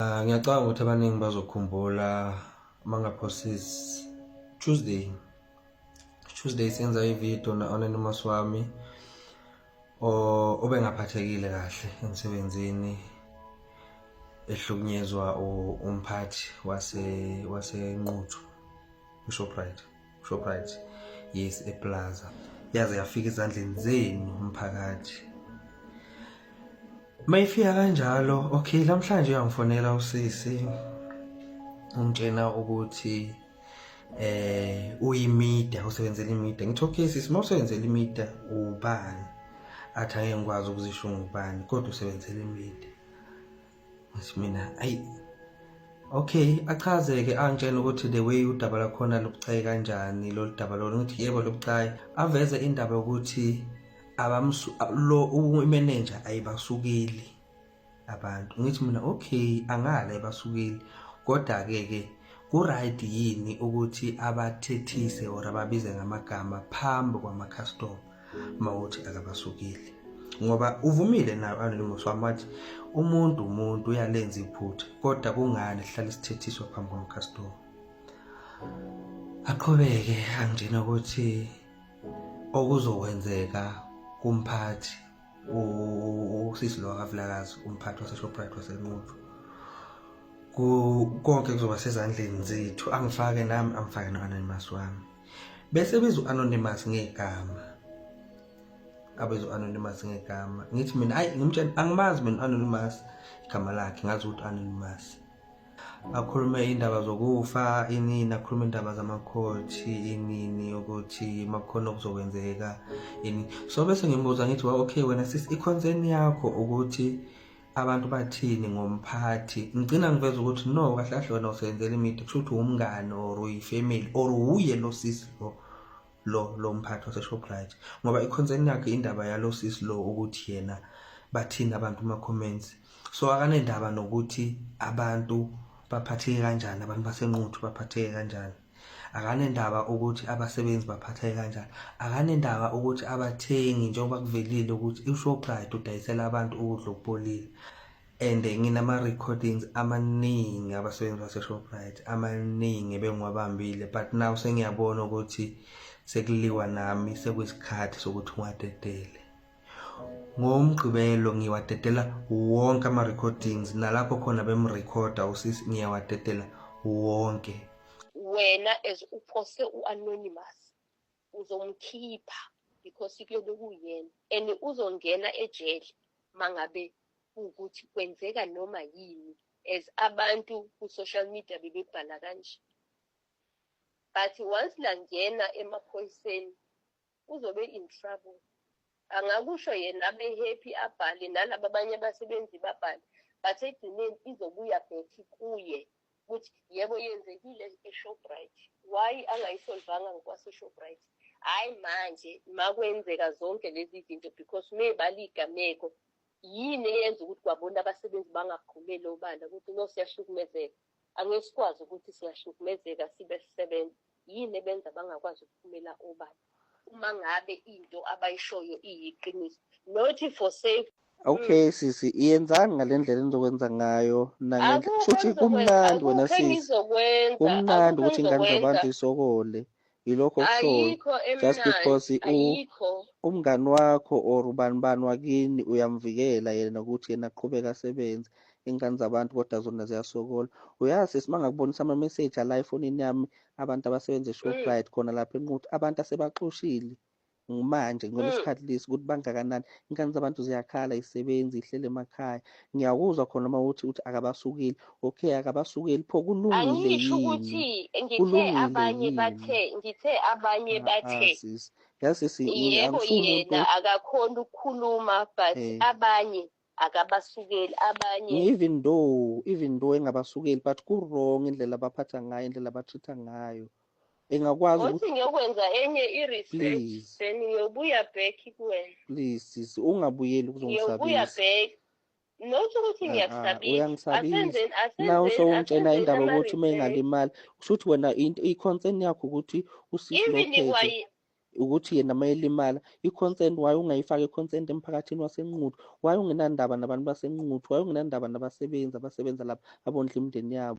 Ngiyacabanga ukuthi abaningi bazokhumbula mangaphosisi Tuesday. Tuesday senza ivideo na-Anonymous wami obengaphathekile kahle emsebenzini, ehlukunyezwa umphathi waseNquthu uShoprite, Shoprite, yes, ePlaza. Yaze yafika ezandleni zenu umphakathi. Mayifika kanjalo, okay, namhlanje uyangifonela usisi, ungitshena ukuthi uyimedia, usebenzela imedia. Ngithi okay sisi, mawusebenzela imedia ubani? Athi angeke ngikwazi ukuzisho ngubani, kodwa usebenzela imedia. Ngithi mina ayi okay, achazeke, angitshena ukuthi the way udaba lakhona lubucayi kanjani lolu daba lolu. Ngithi yebo lubucayi. Aveze indaba yokuthi abamsu lo imanager ayibasukeli abantu. Ngithi mina okay, angala ebasukeli, kodwa ke ke ku-right yini ukuthi abathethise or ababize ngamagama phambi kwama-customer mawuthi akabasukeli? Ngoba uvumile nayo Anonymous wami wathi umuntu uyalenza iphutha, kodwa kungani sihlale sithethiswa phambi kwama-customer? Aqhubeke angitshena ukuthi okuzokwenzeka kumphathi usisi lo kaVilakazi, umphathi waseShoprite waseNquthu, konke kuzoba sezandleni zethu. Angifake nami, amfake no-Anonymous wami, bese biza u-Anonymous ngegama, abiza u-Anonymous ngegama. Ngithi mina ayi, ngimtshela angimazi mina u-Anonymous igama lakhe, ngazi ukuthi u-Anonymous. Akhulume indaba zokufa inini, akhulume indaba zamakhothi inini, ukuthi makukhona okuzokwenzeka ini. So bese ngimbuza ngithi, well, okay wena sis, i-concern yakho ukuthi abantu bathini ngomphathi? Ngigcina ngiveza ukuthi no, kahle kahle wena usebenzela imedia, kusho ukuthi umngani or uyifamily or uye lo sisi lo mphathi waseShoprite, ngoba i-concern yakhe indaba yalo sisi lo, ukuthi yena bathini abantu kuma-comments. So akanendaba nokuthi abantu baphatheke kanjani, abantu baseNquthu baphatheke kanjani, akanendaba ukuthi abasebenzi baphatheke kanjani, akanendaba ukuthi abathengi, njengoba kuvelile ukuthi uShoprite udayisela abantu ukudla okubolile. And nginama-recordings amaningi abasebenzi baseShoprite amaningi ebengiwabambile, but now sengiyabona ukuthi sekuliwa nami, sekuyisikhathi sokuthi ngiwadedele. NgoMgqibelo ngiwadedela wonke ama-recordings, nalapho khona bemrekhoda usisi, ngiyawadedela wonke. Wena as uphose u-Anonymous uzomkhipha because kuyobe kuyena and uzongena ejele mangabe kuwukuthi kwenzeka noma yini, as abantu ku-social media bebebhala kanje. But once langena emaphoyiseni uzobe in trouble. Angakusho yena abe happy, abhale, nalaba abanye abasebenzi babhale, but ekugcineni izobuya back kuye ukuthi yebo yenzekile eShoprite, why angayisolvanga ngokwaseShoprite? Hhayi manje makwenzeka zonke lezi zinto, because mebala igameko yini eyenza ukuthi kwabona abasebenzi bangaphumeli obala ukuthi no, siyahlukumezeka, angeke sikwazi ukuthi siyahlukumezeka sibe sisebenza? Yini ebenza bangakwazi ukuphumela obala uma ngabe into abayishoyo iyiqiniso, not for safe? Okay sisi, iyenzani ngale ndlela enizokwenza ngayo nangendlela Akukho kushuthi kumnandi wena akukho sisi, engizokwenza. Kumnandi Akukho ukuthi ingane engizokwenza. zabantu isokole, yilokho okushoyo? Ayikho Just because emnandi, ayikho. Umngani wakho or ubani bani wakini uyamvikela yena ukuthi yena aqhubeke asebenze, ingane zabantu kodwa zona ziyasokola. Uyazi sisi, uma ngakubonisa ama-message ala efonini yami, abantu abasebenza eShoprite khona lapha eNquthu, abantu asebaxoshile manje ngalesikhathi lesi, ukuthi bangakanani. Ingane zabantu ziyakhala, isebenzi ihlele emakhaya. Ngiyakuzwa khona uma uthi akabasukeli. Okay, akabasukeli, pho kulungile Angisho yini? ukuthi ngithe Kulungile abanye yini? bathe, ngithe abanye Ah, ah, bathe. sisi, yazi sisi, Yebo, angisumuntu yena akakhona ukukhuluma, but abanye akabasukeli, abanye. Even though engabasukeli, but ku-wrong indlela abaphatha ngayo, indlela abatreat-a ngayo. Engakwazi Othi ukuthi ngiyokwenza enye i-research, Please. then ngiyobuya back kuwena. Please sisi, ungabuyeli Ngiyobuya ukuzongisabisa. back, not ukuthi Ah, ah, ngiyakusabisa. uyangisabisa. Asenzeni Now sowungitshena asenzeni indaba yokuthi uma ama-research. engalimali, kusho ukuthi wena into i-concern yakho ukuthi usisi lo Even phethe kwayi Ukuthi yena uma elimala i-consent, why ungayifaki i-consent emphakathini waseNquthu? Why ungenandaba nabantu baseNquthu? Why ungenandaba nabasebenzi abasebenza lapha abondla imindeni yabo?